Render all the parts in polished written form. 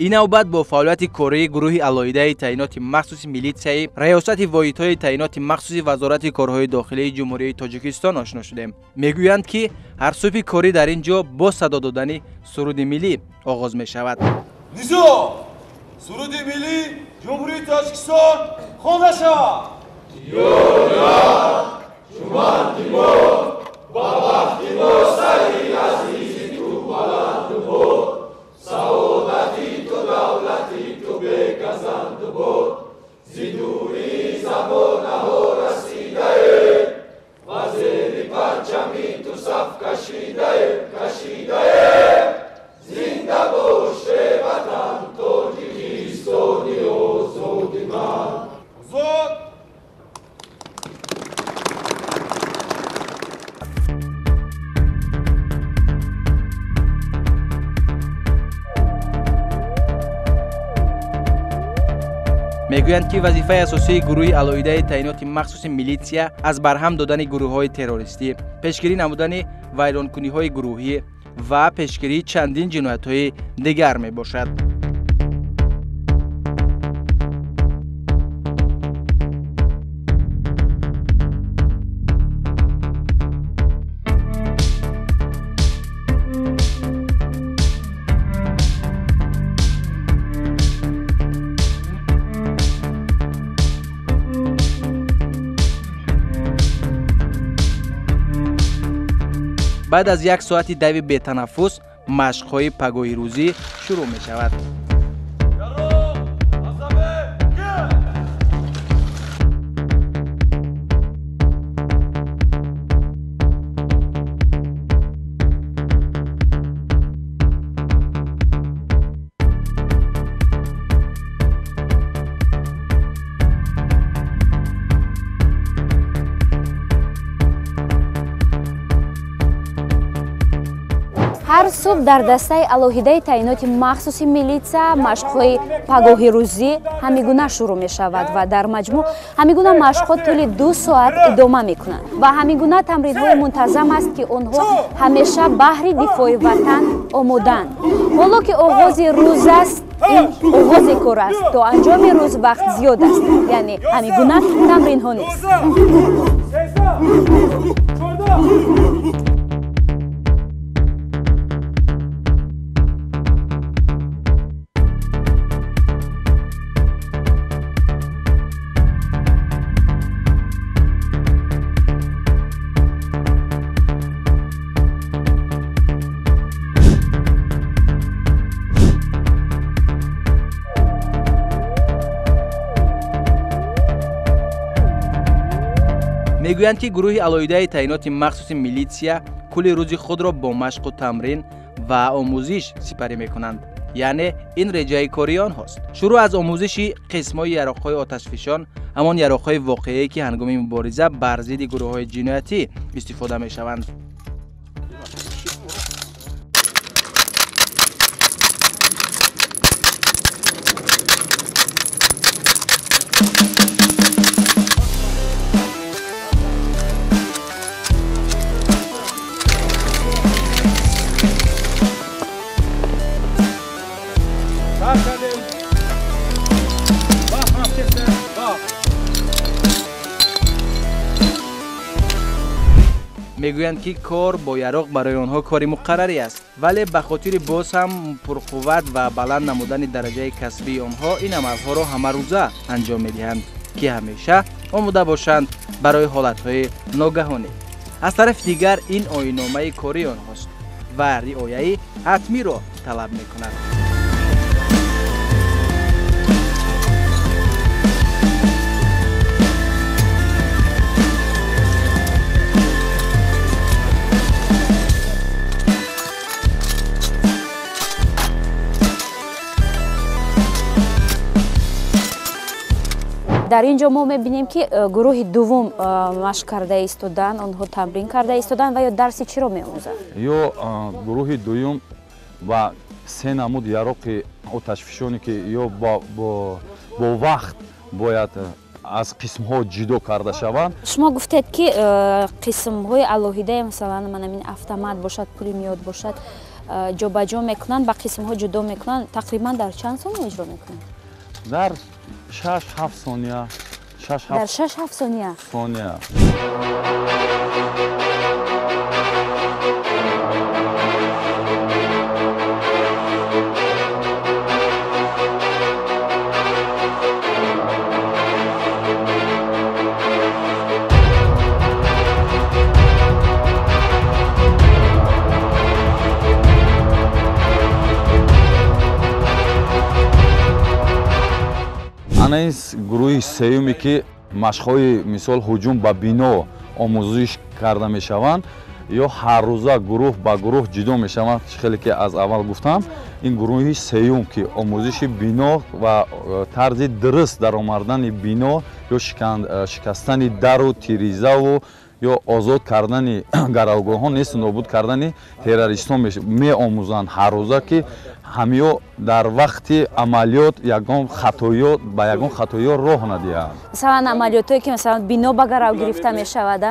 Ин навбат бо фаъолияти кории гурӯҳи алоҳидаи таъиноти махсуси милитсияи Раёсати воҳидҳои таъиноти махсуси Вазорати корҳои дохилии Ҷумҳурии Тоҷикистон ошно шудем. Мегӯянд, ки ҳар субҳи корӣ дар ин ҷо бо садо додани суруди миллӣ оғоз мешавад. Низо, суруди миллии Ҷумҳурии Тоҷикистон хонда шавад. Ёр, чуманди мо, ба бахти мо сари азизи ту баланду буд, саодати ту давлати ту бегазанду буд, зи дури замонаҳо расидаем ва зери парчами ту саф кашидаем, кашидаем. Зинда бош, ватан, Тоҷикистони озоди ман. Озод. Мегӯянд, ки вазифаи асосии гурӯҳи алоҳидаи таъиноти махсуси милитсия аз барҳам додани гурӯҳҳои террористӣ, пешгирӣ намудани вайронкуниҳои гурӯҳӣ ва пешгирии чандин ҷиноятҳои дигар мебошад. Баъд аз як соати дави бетанаффус машқҳои пагоҳирӯзӣ шурӯъ мешавад. Ҳар субҳ дар дастаи алоҳидаи таъиноти махсуси милитсия машқҳои пагоҳирӯзӣ ҳамигуна шурӯъ мешавад ва дар маҷмӯъ ҳамигуна машқҳо тӯли 2 соат идома мекунанд ва ҳамигуна тамринҳои мунтазам аст, ки онҳо ҳамеша баҳри дифои ватан омодаанд. Ҳоло ки оғози рӯз аст, ин оғози кор аст, то анҷоми рӯз вақт зиёд аст, яъне ҳамигуна тамринҳо нест. Мегӯянд, ки гурӯҳи алоҳидаи таъиноти махсуси милитсия кулли рӯзи худро бо машқу тамрин ва омӯзиш сипарӣ мекунанд. Яъне ин реҷаи кории онҳост. Шурӯъ аз омӯзиши қисмҳои яроқҳои оташфишон, ҳамон яроқҳои воқеие, ки ҳангоми мубориза бар зидди гурӯҳҳои ҷиноятӣ истифода мешаванд. Мегӯянд, ки кор бо яроқ барои онҳо кори муқаррарӣ аст, вале ба хотири боз ҳам пурқувват ва баланд намудани дараҷаи касбии онҳо ин амалҳоро ҳамарӯза анҷом медиҳанд, ки ҳамеша омода бошанд барои ҳолатҳои ногаҳонӣ. Аз тарафи дигар ин оинномаи кории онҳост ва риояи ҳатмиро талаб мекунад. Дар ин ҷо мо мебинем, ки гурӯҳи дуввум машқ карда истодан, онҳо тамрин карда истодан ва ё дарси чиро меомӯзанд? Ё гурӯҳи дуюм ва се намуд яроқи оташфишоне, ки ё бо вақт бояд аз қисмҳо ҷудо карда шаванд. Шумо гуфтед, ки қисмҳои алоҳидае, масалан, манамин автомат бошад, пулемёт бошад, ҷобаҷо мекунанд, ба қисмҳо ҷудо мекунанд. Тақрибан дар чанд сония иҷро мекунанд? Дар 6-7 сония. Дар 6-7 сония? Сония. Ана ин гурӯҳи сеюме, ки машқҳои мисол ҳуҷум ба бино омӯзиш карда мешаванд ё ҳаррӯза гурӯҳ ба гурӯҳ ҷудо мешаванд, хеле ки аз аввал гуфтам, ин гурӯҳи сеюм, ки омӯзиши бино ва тарзи дуруст даромардани бино ё шикастани дару тирезаву ё озод кардани гаравгоҳҳо, нест нобуд кардани террористҳо меомӯзанд ҳаррӯза, ки ҳамиё дар вақти амалиёт ягон хатоё ба ягон хатоё роҳ надиҳанд. Масалан, амалиётое ки масалан бино ба гарав гирифта мешавад,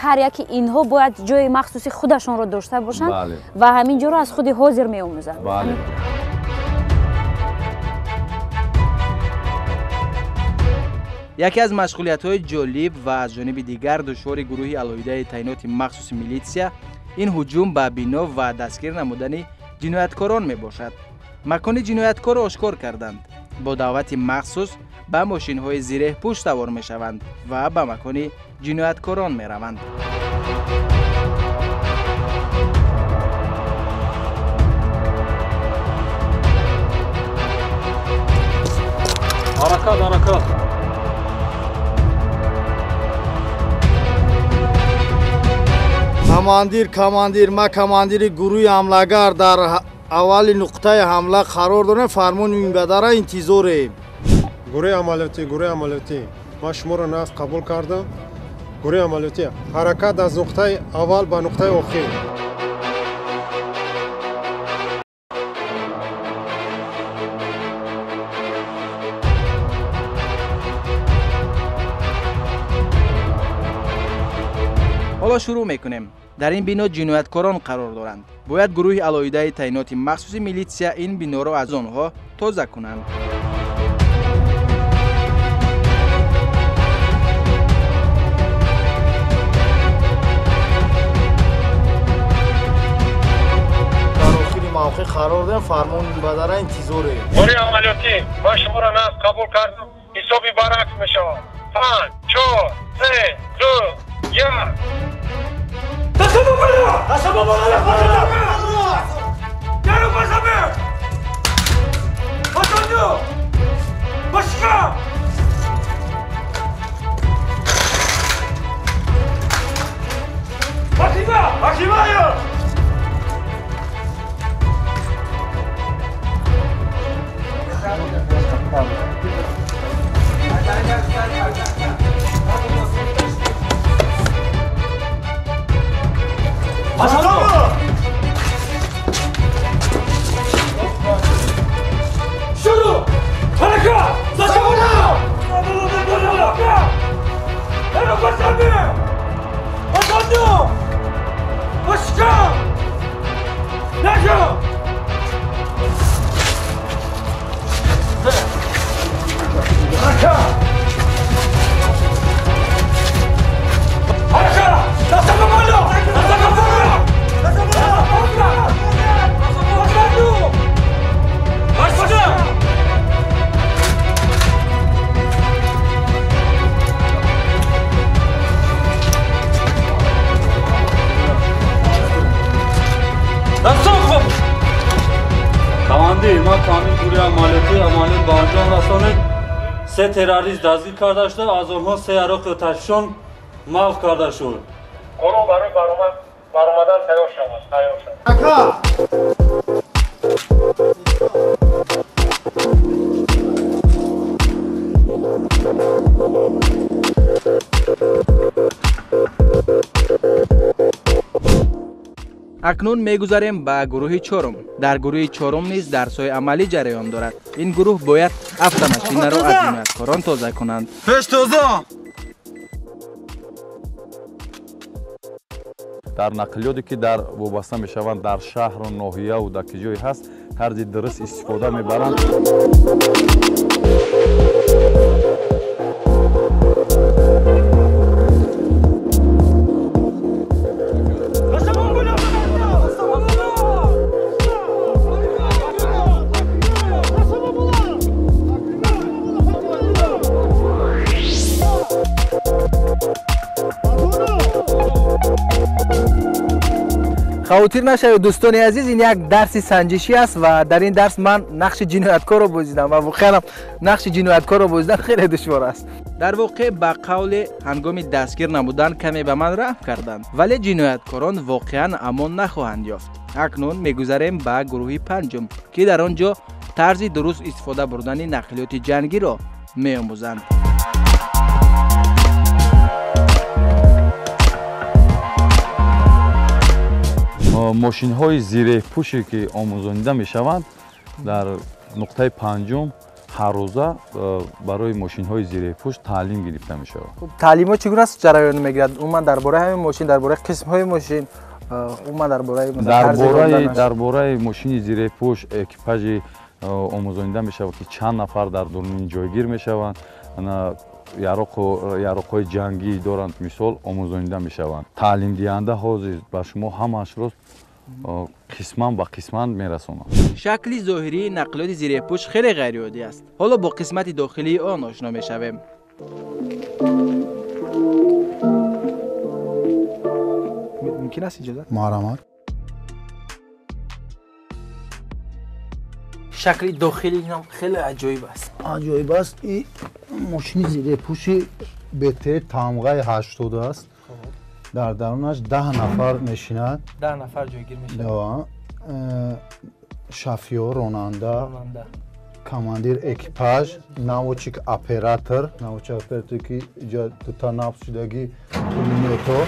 ҳар яки инҳо бояд ҷои махсуси худашонро дошта бошанд ва ҳамин ҷоро аз худи ҳозир меомӯзанд. Яке аз машғулиятҳои ҷолиб ва аз ҷониби дигар душвори гурӯҳи алоҳидаи таъиноти махсуси милитсия ин ҳуҷум ба бино ва дастгир намудани ҷинояткорон мебошад. Макони ҷинояткорро ошкор карданд. Бо даъвати махсус ба мошинҳои зиреҳпӯш савор мешаванд ва ба макони ҷинояткорон мераванд. Ҳаракат, ҳаракат. Командир, командир, ма командири гурӯҳи ҳамлагар дар аввали нуқтаи ҳамла қарор дорем, фармони минбаъдара интизорем. Гурӯҳи амалиётӣ, гурӯҳи амалиётӣ, ман шуморо нағз қабул кардам. Гурӯҳи амалиётӣ, ҳаракат аз нуқтаи аввал ба нуқтаи охир. Ҳоло шурӯъ мекунем. Дар ин бино ҷинояткорон қарор доранд. Бояд гурӯҳи алоҳидаи таъиноти махсуси милитсия ин биноро аз онҳо тоза кунанд. Дар охири мавқеъ қарор дорем, фармони минбаъдара интизорем. Гурӯҳи амалиётӣ, ман шуморо нағз қабул кардам, ҳисоби баръакс мешавад. 5, 4, 3, 2, 1. Командир, ман таъмин гурӯҳи амалиётӣ амалиёт ба анҷом расонид. 3 террорист дастгир карда шуда, аз онҳо 3 яроқи оташфишон маҳв карда шуд. Гурӯҳ барои баромадан тайёр шавад, тайёр шавад. Акнун мегузарем ба гурӯҳи чорум. Дар гурӯҳи чорум низ дарсҳои амалӣ ҷараён дорад. Ин гурӯҳ бояд автомашинаро аз ҷинояткорон тоза кунанд. Пеш тоза! Дар нақлиёте ки дар вобаста мешаванд дар шаҳру ноҳияву дар ки ҷое ҳаст, тарзи дуруст истифода мебаранд. Хавотир нашавед дӯстони азиз, ин як дарси санҷишӣ аст ва дар ин дарс ман нақши ҷинояткорро бозидам ва воқеан нақши ҷинояткорро бозидан хеле душвор аст. Дар воқеъ ба қавле ҳангоми дастгир намудан каме ба ман раҳм карданд, вале ҷинояткорон воқеан амон нахоҳанд ёфт. Акнун мегузарем ба гурӯҳи панҷум, ки дар он ҷо тарзи дуруст истифода бурдани нақлиёти ҷангиро меомӯзанд. Мошинҳои зиреҳпӯше ки омӯзонида мешаванд дар нуқтаи панҷум ҳаррӯза барои мошинҳои зиреҳпӯш таълим гирифта мешавад. Таълимҳо чӣ гуна ҷараён мегирад? Умуман дар бораи ҳамин мошин, дар бораи қисмҳои мошин, умуман дар бораи дар бораи мошини зиреҳпӯш экипажи омӯзонида мешавад, ки чанд нафар дар дурни ҷойгир мешаванд, яроқҳои ҷангӣ доранд, мисол омӯзонида мешаванд. Таълимдиҳанда ҳозир ба шумо ҳамаашро қисман ба қисман мерасонад. Шакли зоҳирии нақлиёти зиреҳпӯш хеле ғайриоддӣ аст. Ҳоло бо қисмати дохилии он ошно мешавем. Мумкин аст иҷозат? Марҳамат. Шакли дохилии инам хеле аҷоиб аст. Аҷоиб аст. И мошини зиреҳпӯши БТ тамғаи 80 аст. Дар дарунаш 10 нафар мешинад. 10 нафар ҷойгир мешавад. Шофёр, ронанда, командир экипаж, наводчик оператор, наводчик оператор ки иҷа дута нафс шудагӣ пулемётҳо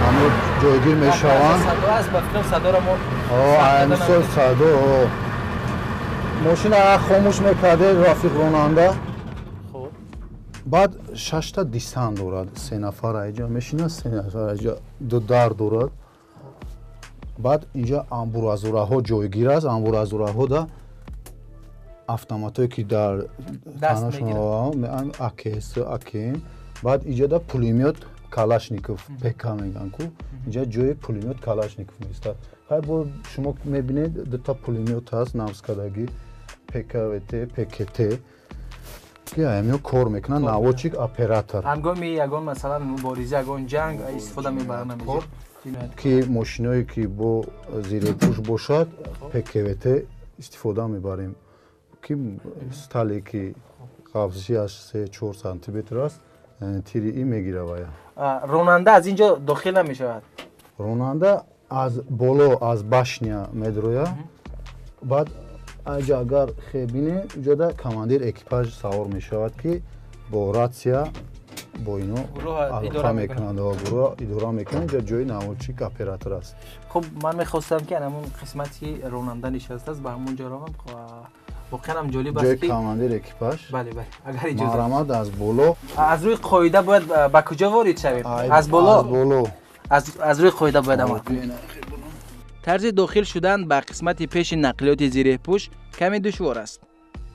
ҳама ҷойгир мешаванд. Садо аст, ба фикрам садоро мо мисол садо мошина хомӯш мекарде рафиқ ронанда. Баъд 6та дисант дорад, 3 нафар аҷа мешинад, 3 нафар аҷа ду дар дорад. Баъд инҷа амбуразураҳо ҷойгир аст. Амбуразураҳо да автоматҳое ки дар АКС, АКМ. Баъд инҷа да пулемёт Калашников ПК мегӯянд ку, инҷа ҷои пулемёт Калашников меистад. Хай бо шумо мебинед дута пулемёт ҳаст навскадагӣ ПКВТ, ПКТ ки ҳамиё кор мекунанд, наводчик оператор. Ҳангоми ягон масалан мубориза, ягон ҷанг истифода мебаранд ки мошиное ки бо зиреҳпӯш бошад ПКВТ истифода мебарем, ки стале ки қафзиаш 3-4 сантиметр аст, тири и мегира вая. Ронанда аз ин ҷо дохил намешавад? Ронанда аз боло, аз башня медроя. Баъд аҷа агар хебине, иҷода командир экипаж савор мешавад, ки бо ратсия бо ино алоқа мекунанд ва гурӯҳ идора мекунанд. Инҷа ҷои наводчик оператор аст. Хуб, ман мехостам ки ҳамон қисмати ронанда нишастааст, ба ҳамон ҷо равам. Воқеан ҳам ҷолиб аст ки ҷои командир экипаж. Бале, бале, агар иҷозат. Марҳамат, аз боло. Аз рӯи қоида бояд ба куҷо ворид шавем? Аз боло. Аз боло. Аз рӯи қоида бояд амал кунем. Тарзи дохил шудан ба қисмати пеши нақлиёти зиреҳпӯш каме душвор аст.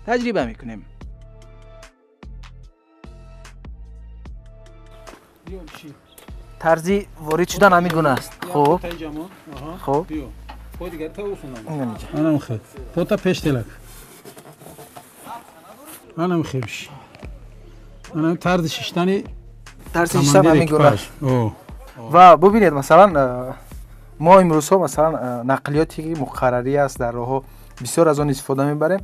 Таҷриба мекунем. Тарзи ворид шудан ҳамин гуна аст. Хуб. Хуб. Анам хел. Пота пеш телак. Анам хебиш. Анам тарзи шиштани тарзи шиштан ҳамин гуна аст. Ва бубинед, масалан мо имрӯзҳо масалан нақлиёте ки муқаррарӣ аст дар роҳҳо бисёр аз он истифода мебарем.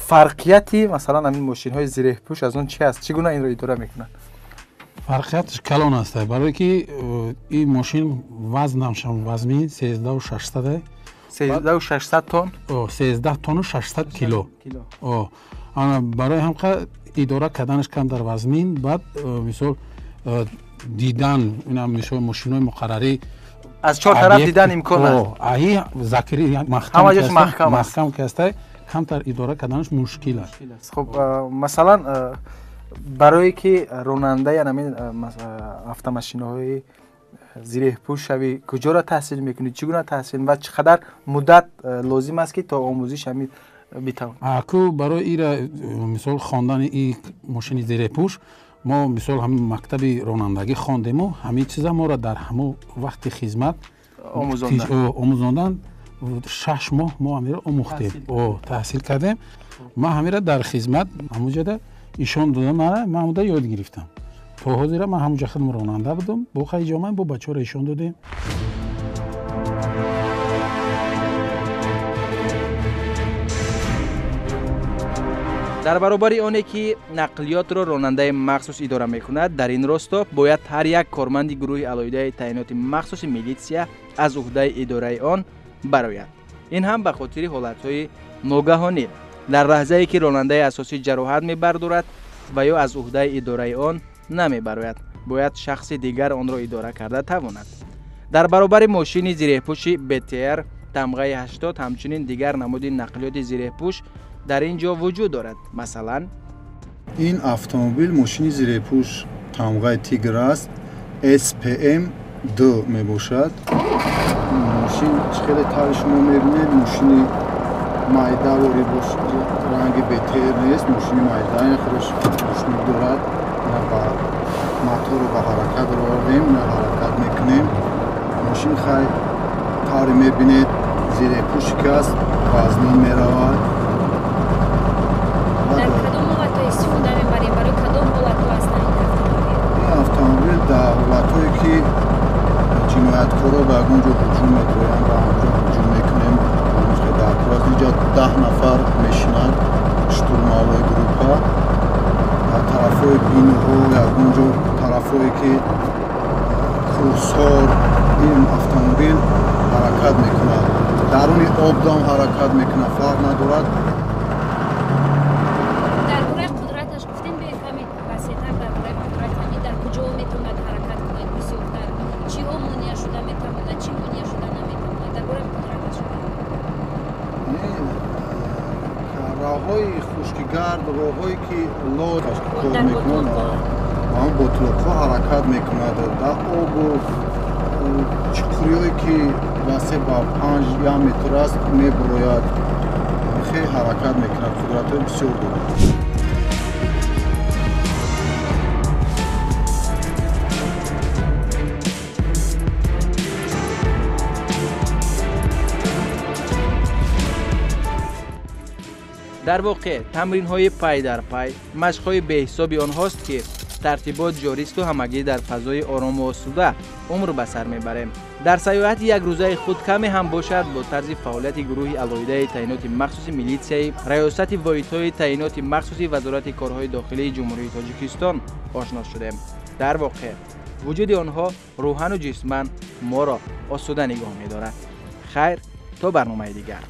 Фарқияти масалан ҳамин мошинҳои зиреҳпӯш аз он чи аст? Чӣ гуна инро идора мекунанд? Фарқиятш калон аст, барое ки ин мошин вазнамшам вазмин 13600 13600 тонн? 13 тонну 600 кило. Барои ҳамқа идора карданаш камтар вазмин. Баъд мисол дидан, инам мисол мошинҳои муқаррарӣ Аз чор тараф дидан имкон аст. Аи закри маҳкам, ҳама ҷош маҳкам аст. Маҳкам ки аст, камтар идора карданаш мушкил аст. Хуб, масалан, барое ки ронандаи ҳамин автомашинаҳои зиреҳпӯш шавӣ, куҷоро таҳсил мекунӣ, чӣ гуна таҳсил ва чӣ қадар муддат лозим аст, ки то омӯзиш ҳамин битавон? Аку барои ира мисол хондани и мошини зиреҳпӯш мо мисол ҳамин мактаби ронандагӣ хондему, ҳамин чиза моро дар ҳамон вақти хизмат омӯзондан. 6 моҳ мо ҳамира омӯхтем, таҳсил кардем. Ман ҳамира дар хизмат ҳамонҷода ишон дода мара, ман ҳамуда ёд гирифтам. То ҳозира ман ҳамонҷа худам ронанда будам, бо хайҷоман бо бачаҳоро ишон додем. Дар баробари оне ки нақлиётро ронандаи махсус идора мекунад, дар ин росто бояд ҳар як корманди гурӯҳи алоҳидаи таъиноти махсуси милитсия аз уҳдаи идораи он барояд. Ин ҳам ба хотири ҳолатҳои ногаҳонӣ, дар лаҳзае ки ронандаи асосӣ ҷароҳат мебардорад ва ё аз уҳдаи идораи он намебарояд, бояд шахси дигар онро идора карда тавонад. Дар баробари мошини зиреҳпӯши БТР тамғаи 80 ҳамчунин дигар намуди нақлиёти зиреҳпӯш дар ин ҷо вуҷуд дорад. Масалан, ин автомобил мошини зиреҳпӯш тамғаи Тигр аст, SPM 2 мебошад. Мошин чӣ хеле таври шумо мебинед, мошини майдавори ранги БТР нест, мошини майда, худаш мошини дорад. На ба моторро ба ҳаракат овардем, на ҳаракат мекунем. Мошин хай тавре мебинед зиреҳпӯши ки аст, вазнин меравад. Дар кадом ҳолатҳо истифода мебарем? Барои кадом ҳолатҳо ҳастанд ин автомобил? Ин автомобил дар ҳолатҳое ки ҷинояткорро ба ягон ҷо ҳуҷум метоянд, ба ҳамон ҷо ҳуҷум мекунем. Дар инҷа 10 нафар мешинанд, штурмовой группа. Дар тарафҳои биноҳо, ягон ҷо тарафҳое ки кӯҳсор, ин автомобил ҳаракат мекунад. Даруни обдам ҳаракат мекунад, фарқ надорад. Дар бораи қудраташ гуфтем, каме васеътар дар бораи қудрат ҳамин дар куҷо метавонад ҳаракат кунад бисёртар, чиҳо монеа шуда метавонад, чӣ монеа шуда наметавонад, дар бораи қудраташ? Роҳҳои хушкигард, роҳҳое ки лод кор мекунанд, ҳамон ботлоқҳо ҳаракат мекунад. Дар обу чуқуриҳое ки васеъ ба 5 метр аст мебурояд, хеле ҳаракат мекунад, қудратҳои бисёр дорад. Дар воқеъ тамринҳои пай дар пай, машқҳои беҳисоби онҳост, ки тартибот ҷористу ҳамагӣ дар фазои орому осуда умр ба сар мебарем. Дар сайёҳати якрӯзаи худ каме ҳам бошад бо тарзи фаъолияти гурӯҳи алоҳидаи таъиноти махсуси милитсияи раёсати воҳидҳои таъиноти махсуси Вазорати корҳои дохилии Ҷумҳурии Тоҷикистон ошно шудем. Дар воқеъ вуҷуди онҳо рӯҳану ҷисман моро осуда нигоҳ медорад. Хайр, то барномаи дигар.